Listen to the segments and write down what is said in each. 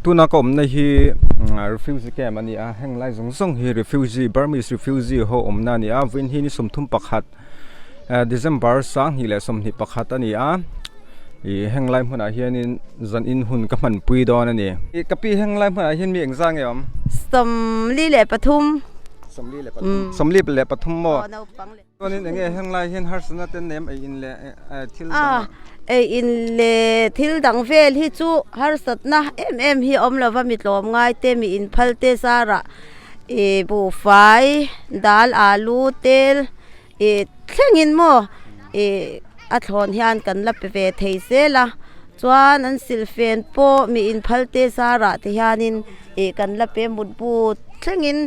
Tuna ka awmna hi refugee camp a ni a heng lai zawng zawng hi refugee Burmese refugee ho awmna a ni a vawiin hi ni 31 December 2021 a ni a ih heng lai hmunah hianin zan in hun ka hmanpui dawn a ni. Ka pi heng lai hmunah hian mi engzah nge awm? 43. 43 maw? Chuanin eng nge heng lai hian harsatna te nem ei in leh thil dang ah? Ei in leh thil dang vel hi chu harsatna em em hi a awm lova mi tlawm ngai te mi inphal te zarah ih buhfai dal alu tel ih thlengin maw ih a thlawn hian kan la pe ve thei zel a chuan an silhfen pawh mi inphal te zarah te hianin ih kan la pe mutbu thlengin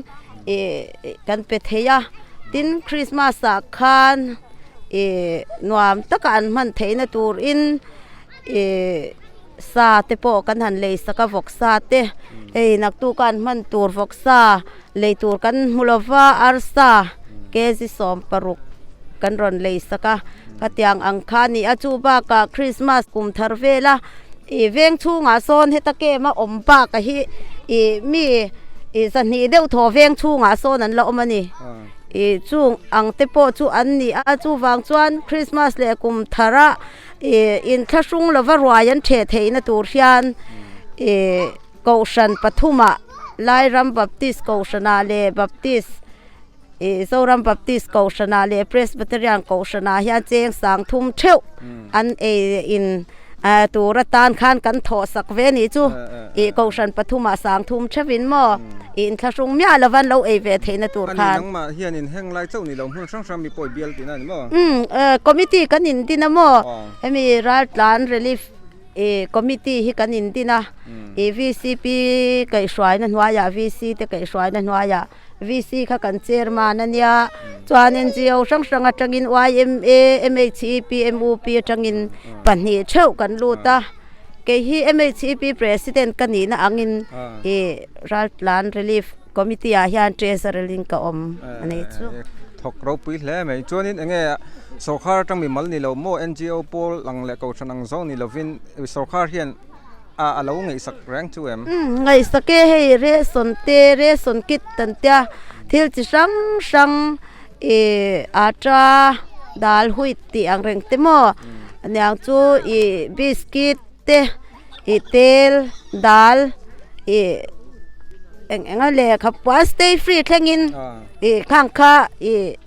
ih kan pe thei a tin Christmas ah khan ih nuam taka an hman theihna turin ih sa te pawh kan han lei sak a vawksa te hei naktuk a an hman tur vawksa lei tur kan hmu lo va arsa kg 16 kan rawn lei sak a khatiang ang kha a ni a chu bakah Christmas kum thar vela ih veng chhungah sawn heta kem a awm bak a hi ih mi ih zahnih deuh thaw veng chhungah sawn an la awm a ni ih chung ang te pawh chu an ni a chuvang chuan Christmas leh kum thar a ih inthlahrung lova ruai an theh theihna tur hian ih kohhran pathumah Lairam Baptist kohhranah leh Baptist Ih Zoram Baptist Kohhranah leh Presbyterian Kohhranah hian cheng sang thum theuh an ei in tur atan khan kan thawh sak ve nih chu. Ih Kohhran pathumah sang thum theuhin maw ih inthlahrung miah lova an lo ei ve theihna tur khan. Ani nangmah hianin heng lai chauh ni lo hmun hrang hrang mi pawh i bial tihna a ni maw? Umm committee kan indin a maw hemi Raltlan Relief Ih committee hi kan indin a ih VCP kaihhruaina hnuaiah VC te kaihhruaina hnuaiah VC kha kan chairman a nia chuan NGO hrang hrang atangin YMA, MHEP, MUP atangin pahnih theuh kan lut a kei hi MHEP president ka nihna angin ih Raltlan Relief Committee ah hian treasurer in ka awm a ni chu. Thawk ropui hle mai chuanin eng nge sawrkhar atang mimal ni lo maw NGO pawl ang leh kohhran ang zawng ni lovin sawrkhar hian A a lo ngaihsak reng chu em? Umm ngaihsak e hei ration te ration kit an tia thil chi hrang hrang ih atta dal huit tih ang reng te maw aniang chu ih biscuit te ih tel dal ih eng eng a lehkha puan stay free thlengin ih khang kha ih.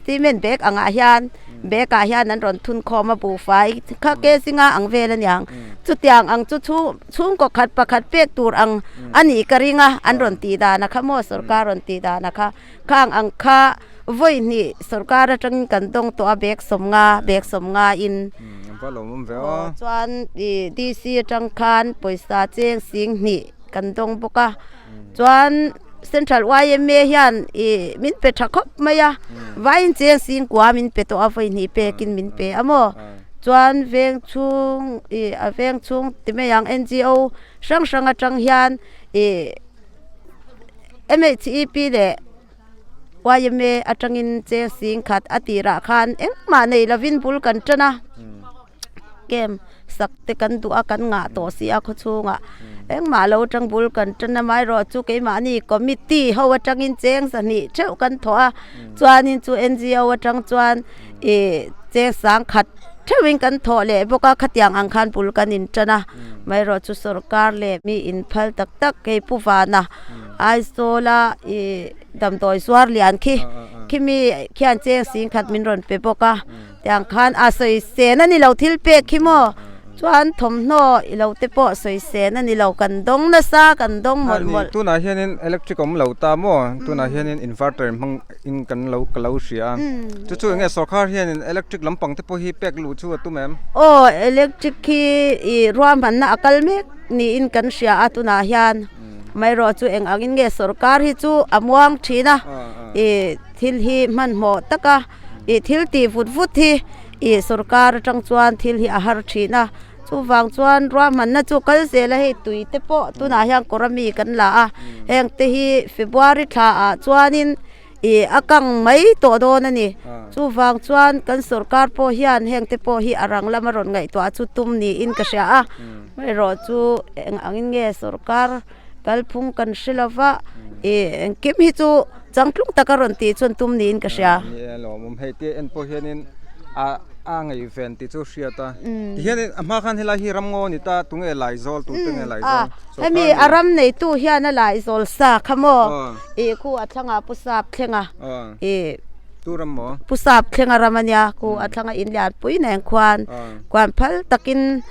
Cement bag angah hian bag ah hian an rawn thun khawm a buhfai kha ke zinga ang vel a niang chutiang ang chu chhung chhungkaw khat pakhat pek tur ang a nih ka ring a an rawn tih dan a kha maw sorkar rawn tih dan a kha khang ang kha vawi hnih sorkar atangin kan dawng tawh a bag 50 bag 50 in aw chuan ih D_C atang khan pawisa cheng sing hnih kan dawng bawk a chuan. Central YMA hian ih min pe tha khawp mai a vaiin cheng sing kua min pe tawh a vawi hnih pekin min pe a maw chuan veng chhung ih a veng chhung ti mai ang NGO hrang hrang atang hian ih MHEP leh YMA atangin cheng sing khat a tirah khan engmah nei lovin bul kan tan a. Camp sak te kan duh a kan ngah tawh si a khaw chhungah engmah lo atang bul kan tan a amaherawh chu keimahni committee ho atangin cheng zahnih theuh kan thawh a chuanin chu N_G_O atang chuan ih cheng sang khat theuhin kan thawh leh bawk a khatiang ang khan bul kan in tan a amaherawh chu sorkar leh mi inphal tak tak hei pu vana Aizawl a ih damdawi zuar lian khi khimi khian cheng sing khat min rawn pe bawk a. Tiang khan a sawi sen a ni lo thil pek khi maw chuan thawmhnaw i lo te pawh sawi sen a ni lo kan dawng nasa kan dawng mawlh mawlh. Tunah hianin electric awm lo ta maw tunah hianin inverter hmang in kan lo ka lo hria a chu chu enge sawrkhar hianin electric lampang te pawh hi pek luh chu a tum em? Aw electric hi i ruahmanna a kal mek niin kan hria a tunah hian amaherawh chu eng angin nge sawrkar hi chu a muang thin a i thil hi hmanhmawh taka. Ih thil tih vut vut hi ih sorkar atang chuan thil hi a har thin a chuvang chuan ruahmanna chu kal zel a hei tui te pawh tunah hian kawr ami kan la a heng te hi February thla ah chuanin ih a kang mai tawh dawn a ni. Chuvang chuan kan sorkar pawh hian heng te pawh hi a rang lama rawn ngaihtuah chu tum niin ka hria a, erawh chu eng angin nge sorkar kalphung kan hre lo va, ih engkim hi chu changtlung taka rawn tih chuan tum niin ka hria. Ni e lawmawm hei te en pawh hianin a a ngaihven tih chu hriat a, tihianin a hma khan helai hi ramngaw a ni ta tunge Laizawl tute nge Laizawl sorkar hemi a ram neitu hian a Laizawl sa kha maw ih khu a thlangah pu sap thlenga ih Tu ram maw? Pu sap thlenga ram a nia khu a thlanga in lian pui nen khuan khuan phal takin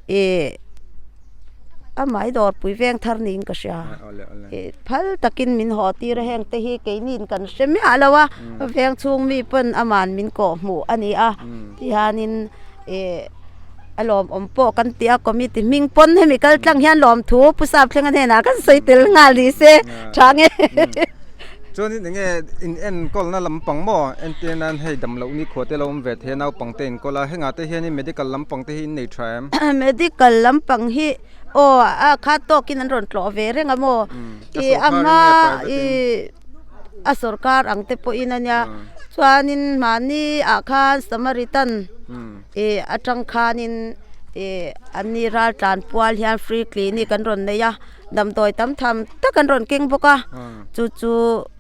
ih A mai dawr pui veng thar niin ka hria. Ih phal takin min haw tir a heng te hi keiniin kan hre miah lo a, veng chhung mi pawn aman min kawh hmuh a ni a, tihianin ih a lawmawm pawh kan ti a committee hming pawn hemi kal tlang hian lawmthu Pu Sapthlenga hnenah kan sawi tel nghal ni se tha nge. Chuanin eng nge in enkawlna lampang maw? Entir nan hei dam loh nikhua te lo awm ve thei a naupang te inkawl a, hengah te hianin medical lampang te hi in nei tha em? Medical lampang hi aw a khat tawkin an rawn tlawh ve reng a maw? I a hma i a sorkar ang te pawhin a nia chuanin mahni ah khan Samaritan i atang khanin i an ni raltlan pual hian free clinic an rawn nei a. Damdawi tam tham tak an rawn keng bawk a, chu chu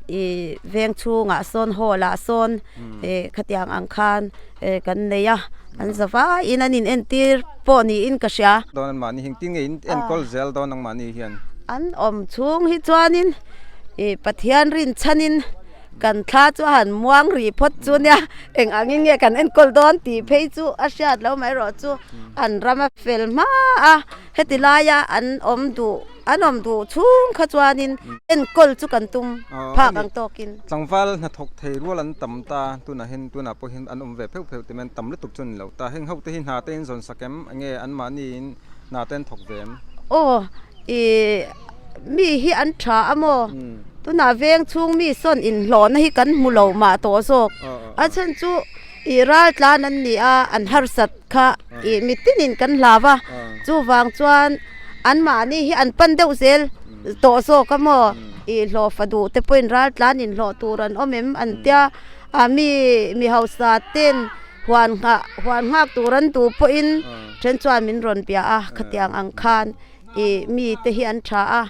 ih veng chhungah sawn hall ah sawn ih khatiang ang khan ih kan nei a, an za vaiin an in entir pawh niin ka hria. Dawn an mahni hi engtin nge in enkawl zel dawn ang mahni hian? An awm chhung hi chuanin ih Pathian rinchhanin Kan thla chu a han muang rih phawt chu nia, eng angin nge kan enkawl dawn tih phei chu a hriat lo mai erawh chu an ram a fel hma a, heti laia an awm duh an awm duh chhung kha chuanin enkawl chu kan tum phak ang tawkin. Tlangval hnathawk thei rual an tam ta, tunah hian tunah pawh hian an awm ve pheuh pheuh ti mai an tam lutuk chu a ni lo ta, heng ho te hi hna te in zawn sak em enge anmahniin hna te an thawk ve em? Aw Ih mi hi an tha a maw? Tunah veng chhung mi sawn inhlawhna hi kan hmu lo mah tawh zawk. A chhan chu ih ral tlan an ni a, an harsat kha ih mitinin kan hlau a. Chuvang chuan anmahni hi an pan deuh zel tawh zawk a maw? Ih hlawh fa duh te pawhin ral tlan inhlawh tur an awm em an tia. A mi mi hausa ten huan nghah huan nghak tur an duh pawhin then chuan min rawn bia a khatiang ang khan. Ih mite hi an tha a,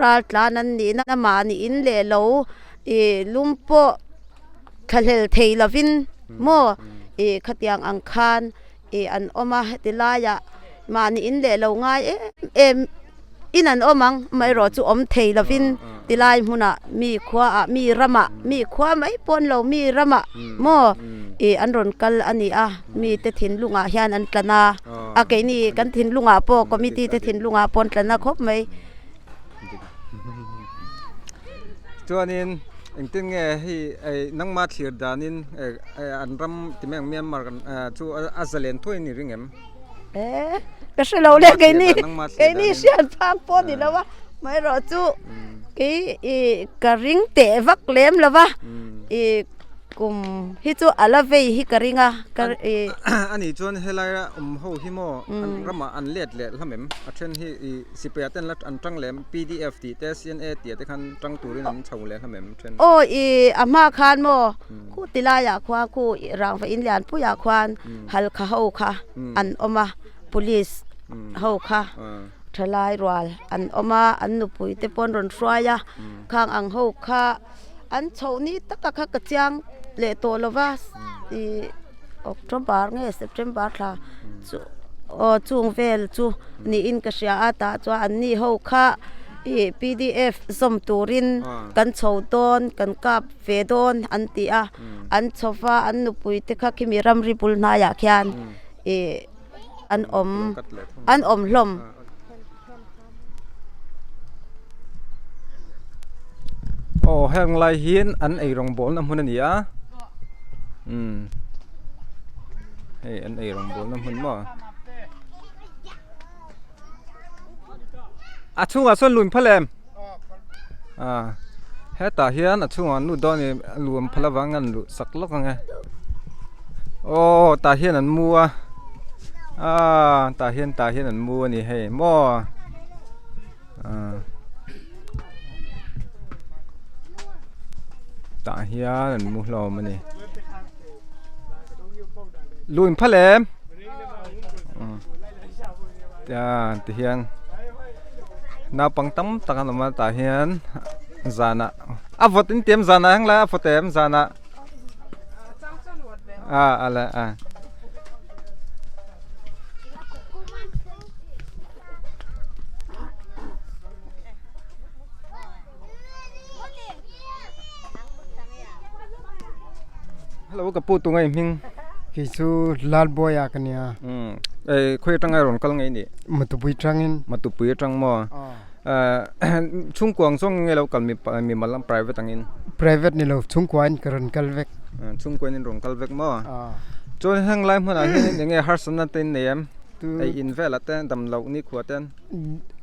ral tlan an nihna mahni in leh lo ih lum pawh thlahlel thei lovin maw ih khatiang ang khan ih an awm a heti laiah mahni in leh lo ngai em em in an awm ang amaherawh chu awm thei lovin tilai hmunah mi khuaah mi ramah mi khua mai pawh an lo mi ramah maw ih an rawn kal a ni a. Mite thinlungah hian an tlan a, a keini kan thinlungah pawh committee te thinlungah pawh an tlan a khawp mai. Chuanin engtin nge hei nangma thlir danin an ram ti mai ang Myanmar chu a zalen thuai a ni ring em? E ka hre lo le keini keini hriat phak pawh ni lo a, amaherawh chu kei ih ka ring teh vak lem lo va ih. Kum hi chu a la vei hi ka ring a, ka i. A nih chuan helaia awm ho hi maw an ramah an let leh hlam em? A then hi i sipaia ten la an tang leh em? Pdf tih te CNA tih te khan tang turin an chho leh hlam em then? Aw i a hma khan maw khu ti laiah khuan khu rangva in lian puiah khuan halkha ho kha an awm a, police ho kha thalai rual an awm a, an nupui te pawh an rawn hruai a, khang ang ho kha. An chhoh ni taka kha ka chiang leh tawh lo va ih October nge September thla chu aw chung vel chu niin ka hria a tah chuan an ni ho kha ih pdf zawm turin kan chho dawn kan kap ve dawn an ti a an chho va an nupui te kha khimi ramri bul hnaiah khian ih an awm an awm hlawm. Aw heng lai hian an ei rawng bawlna hmun a ni a umm hei an ei rawng bawlna hmun maw a chhungah sawn lui phal em ah hetah hian a chhungah an lut dawn a ni a luam phal avang an luh sak lawk ang e aw tah hian an mu a aaa tah hian tah hian an mu a ni hei maw ah. Tah hian an mu hlawm a ni. Lu in phal em? Ti hian naupang tam tak an awm a tah hian zanah a vawt in ti em zanah heng lai a vawt em zanah a a le a. Hello ka pu tungai hming Kei chu Lalbawi ah ka nia. Um ei khawi atanga rawn kal ngei ni? Matupui tangin. Matupui atang maw? Chhungkuang zawng nge lo kal mi mimal ang private angin? Private ni lo chhungkua in ka rawn kal vek. Chhungkua in rawn kal vek maw? Chuan heng lai hmunah hian enge harsatna te in nei em? Ei in velah te damloh nikhua ten?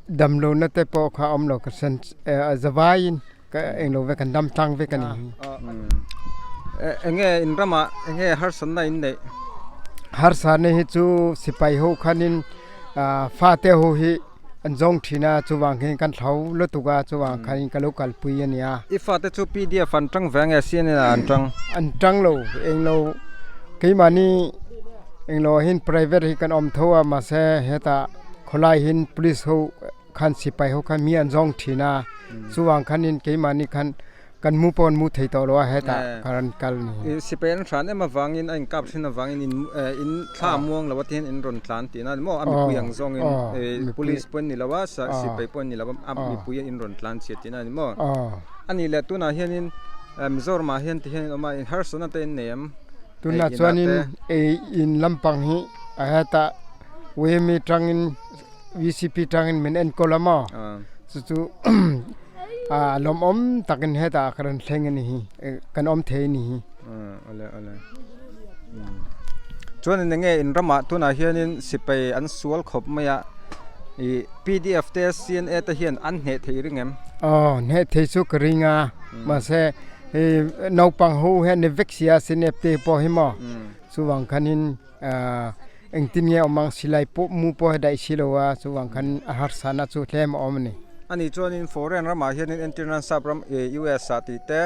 Damlohna te pawh kha awm lo ka sen zavaiin ka englo vek kan dam tlang vek a ni. Enge in ramah enge harsatna in neih? Harsatna hi chu sipai ho khanin fate ho hi an zawng thin a chuvang hian kan thlau lutuk a chuvang khanin ka lo kalpui a nia. I fate chu PDF an tang ve nge CNN ah an tang? An tang lo englo keimahni englo hin private hi kan awm tho a mahse hetah Khawlai hin police ho khan sipai ho khan mi an zawng thin a, chuvang khanin keimahni khan kan mu pawh an mu thei tawh lo a hetah khan an kal ni. Sipai an hran em avangin a inkap thin avangin in in thla a muang lo a tihian in rawn tlan tihna a ni maw? A mipui ang zawngin police pawh an ni lo a, sipai pawh an ni lo a, a mipui in rawn tlan chhiat tihna a ni maw? A nih leh tunah hianin Mizoramah hian tihian in awm a, in harsatna te in nei em? Tunah chuanin ei in lampang hi a hetah Uimi tangin VCP tangin min enkawl a maw chu chu a lawmawm takin hetah ka rawn thleng a ni hi kan awm thei a ni hi. Awle awle chuan in enge in ramah tunah hianin sipai an sual khawp mai a ih PDF te CNA te hian an hneh thei ring em? Aw hneh thei chu ka ring a mahse hei naupang ho hian ni vek sia CNF te pawh hi maw chuvang khanin Engtin nge awm ang silai pawh mu pawh a daih si lo a, chuvang khan a harsa na chu tlem a awm a ni. Ani chuanin foreign ramah hianin entirnan sap ram US ah tih te,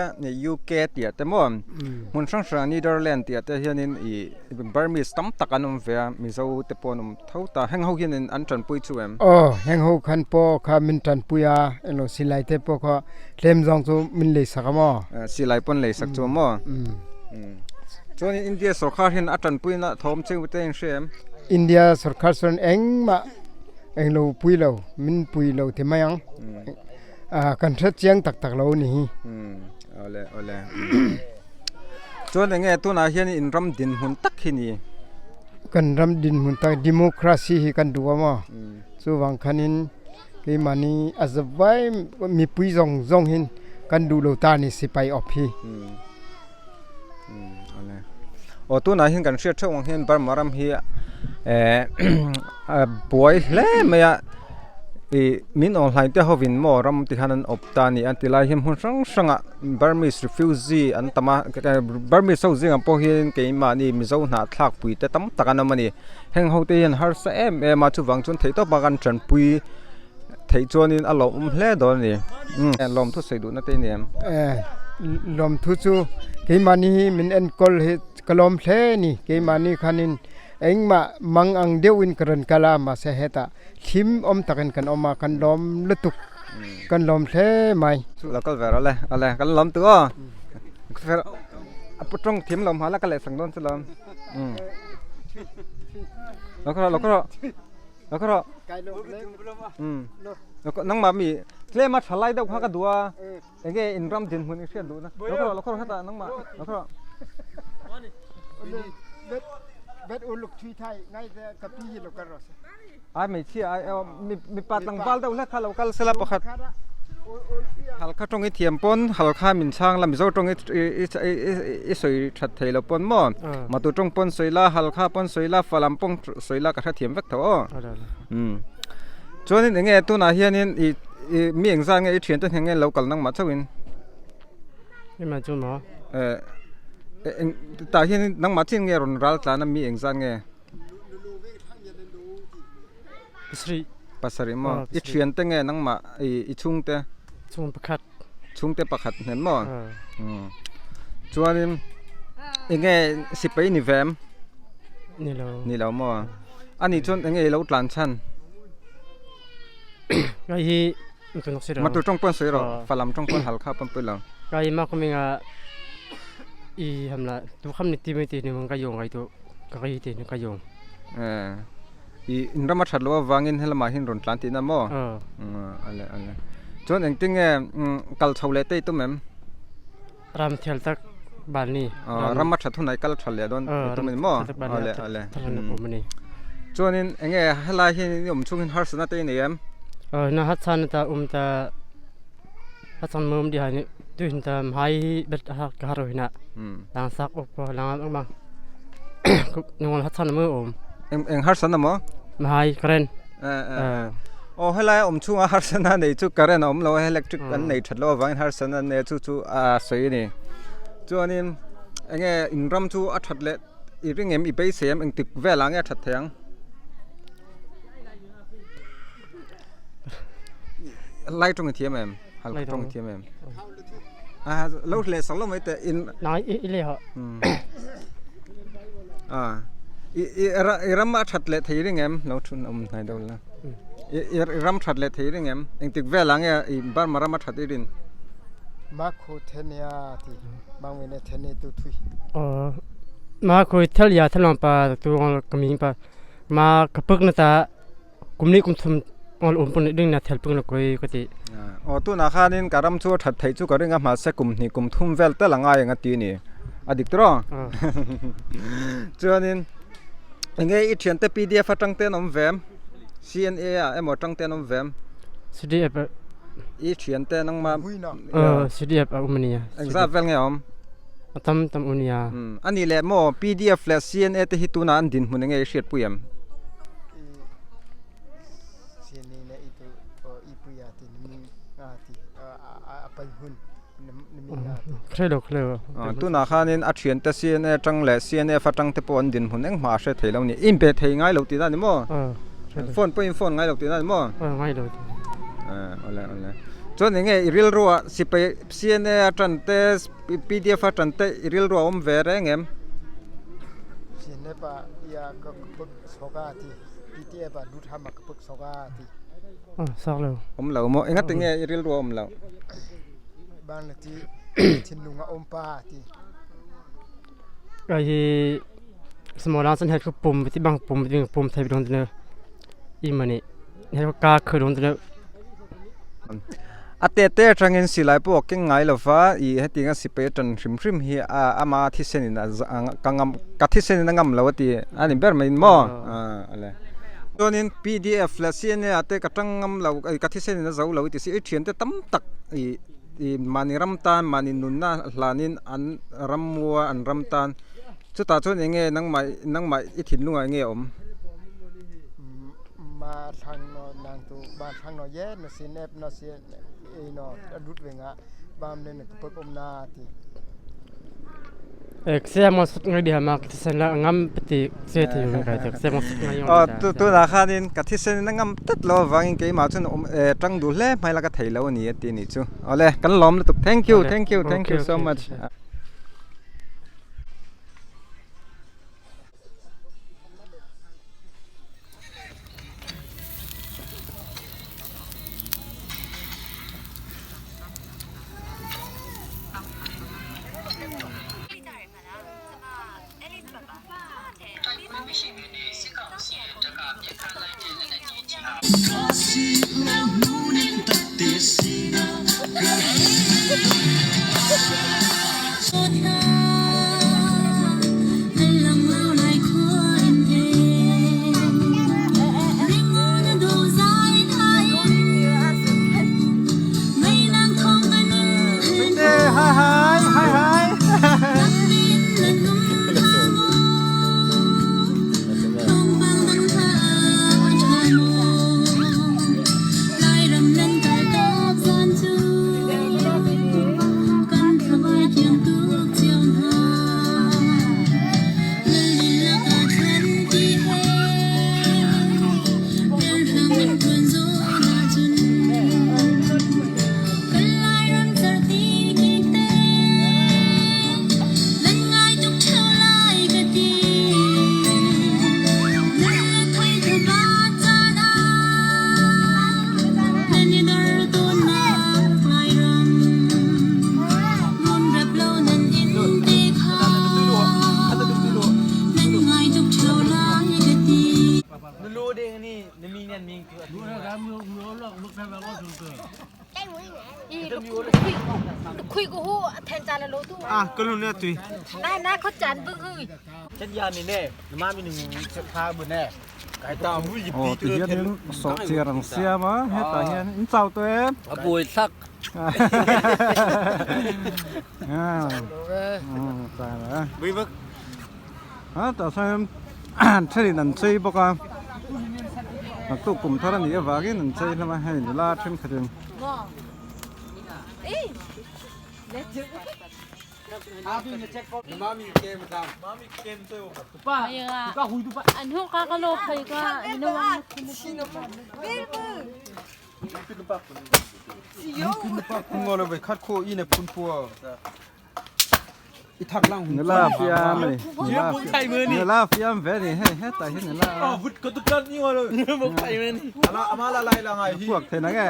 UK tih ah te maw hmun hrang hrang Netherland tih ah te hianin ih Burmese tam tak an awm ve a, Mizo te pawh an awm tho ta. Heng ho hianin an tanpui chu em? Aw, heng ho khan pawh kha min tanpui a, englo silai te pawh kha tlem zawng chu min leisak a maw? Silai pawh an leisak chu a maw? Chuanin India sorkar hian a tanpuina thawm cheu te in hria em? India sorkar chuan engmah englo pui lo, min pui lo ti mai ang. Kan hre chiang tak tak lo a ni hi. Awle awle. Chuan enge tunah hian in ram dinhmun tak hi ni? Kan ram dinhmun tak democracy hi kan duh a maw? Chuvang khanin keimahni a zavai mipui zawng zawng hin kan duh lo ta a ni sipai awp hi. Aw tunah hian kan hriat theuh ang hian Burma ram hi eh a buai hle mai a ih min awm hlai te hovin maw ram ti khan an awp ta a ni a tilai hian hmun hrang hrangah Burmese refugee an tam a Burmese ho zingah pawh hian keimahni Mizo hnahthlak pui te tam tak an awm a ni heng ho te hian harsa em em a chuvang chuan theihtawp a kan tanpui Theih chuanin a lawmawm hle dawn a ni. Lawmthu sawi duhna te i ni em? Lawmthu chu keimahni hi min enkawl hi ka lawm hle a ni. Keimahni khanin engmah mang ang deuhin ka rawn kal a, mahse hetah thlim awm takin kan awm a, kan lawm lutuk, kan lawm hle mai. Chu lo kal ve rawh le, awle kan lawm tu aw. A pu tawng thiam lo hma la ka leh sang dawn chu lawm. Lo kal rawh, lo kal rawh. Lo kha rawh. Nangmah mi tlem a tha lai deuh kha ka duh a. Enge in ram dinhmun i hriat duhna. Lo kha rawh, lo kha rawh hetah nangmah. Lo kha rawh. Ai hmeichhia ai mipa tlangval deuh hlek kha lo kal sela pakhat. Halkha tawng i thiam pawn halkha min chhang la Mizo tawng i sawi that thei lo pawn maw Matu tawng pawn sawi la halkha pawn sawi la Falam pawng sawi la ka hrethiam vek tho aw chuanin enge tunah hianin i mi engzat nge i thiante hneng nge lo kal nangmah chauhin tah hianin nangmah chin nge rawn ral tlan a mi engzat nge. Pasarih. Pasarih maw? I thian te nge nangmah i chhungte? Chhung pakhat. Chhungte pakhat hnen maw? Chuanin enge sipai ni ve em? Ni lo. Ni lo maw? Ani chuan enge i lo tlan chhan? Kai hi Matu tawng pawn sawi rawh, Falam tawng pawn Halkha pawn pawh i lo. Kai ma kuminga i hamla tu kham ni ti mai ti ni ka yong kai tu ka kai ti ni ka yong. Eh i in rama that lo awangin helama hin rawn tlan tihna maw? Ale ale. Chuan engtin nge kal chho leh te i tum em? Ram thel tak ban ni. Rama that hunah i kal tha leh dawn i tum a ni maw? Ale ale. Chuanin enge helai hian i awm chhungin harsatna te i nei em? Na hat chan ta um ta hat chan mum di hani tu hin ta mai bet ha ka haro hina lang sak ok po lang ang bang nungol hat chan mu om eng eng harsatna maw? Mai karen. Aw helai awm chhunga harsatna nei chu current a awm lo a electric an nei that loh avangin harsatna an nei a chu chu a sawi a ni chuanin enge in ram chu a that leh i ring em i beisei em engtik velah nge a that thei ang lai tawng i thiam em halkha tawng i thiam em a lo leh sak lo mai teh in a i i ram a that leh thei ring em lo thun awm hnai deuh la i i ram that leh thei ring em engtik velah nge i Burma ram a that i rin Ma khu thenia ti bang ne thene tu thui ma khu thel ya thalong pa tu ka ming pa ma ka puk na ta Kum nih kum thum ngol um pun ding na thel pung na koi ka ti. Aw tunah khanin ka ram chu a that theih chu ka ring a mahse kum hnih kum thum vel tel a ngai ang a ti ni. A dik tawh. Chuanin enge i thiante pdf atang te an awm ve em? CNA ah emaw atang te an awm ve em? CDF I thiante nangmah CDF a um ania. Engzat vel nge a awm? A tam tam u nia. A nih leh maw pdf leh CNA te hi tunah an dinhmun enge i hriatpui em? Tunah khanin a thiante CNA atang leh CNF atang te pawh an dinhmun engmah a hre thei lo a ni. I inbe thei ngai lo tihna a ni maw? Phone pawhin phone ngai lo tihna a ni maw? Awle awle. Chuan enge i rilruah sipai CNA atang te Pdf a tan te i rilru a awm ve reng em? CNF ah ia ka puk soka ti pdf ah lut ham ah ka puk soka ti. Sak lo. Awm lo maw? Engati nge i rilru a awm loh? Bang na ti thinlung a awm pa ti. Kai hi small ang chan he ku pum ti bang pum ti pum thai dong ti i mani he ka khu dong ti A te te atangin silai pawh a keng ngai lova, ih hetianga sipai a tan hrim hrim hi a ama thisenin a ka ngam ka thisenin a ngam lo a ti a ni ber mai maw a le. Chuanin pdf leh CNA ah te ka tang ngam lo ka thisenin a zo lo i ti si i thiante tam tak ih ih mahni ram tan mahni nunna hlanin an rammua an ram tan chutah chuan eng nge nangmah nangmah i thinlungah eng nge a awm? Ma thlang no nang tu ba thlang no ye no CNF no CNA no a lut ve nga bam ne na pek om na ti. Se mo sut ngai dia ma thisen la ngam peti se thi ngai te se mo sut ngai o tu tu na khanin ka thisen na ngam tat lo wangin keimah chuan awm tang duh hle hmai la ka thei lo ani a ti ni chu awle kan lawm lutuk thank you thank you thank you so much. Aw ti hianin sawhchiar an siam a hetah hian in chau tawh em? A buai thlak. A tah sawn thenin an chei bawk a naktuk kum thar a nih avangin an chei hlawm a hei nula thenkhatin. Nula fiam a ni nula fiam ve a ni hei hetah hian nula puak thei nang e.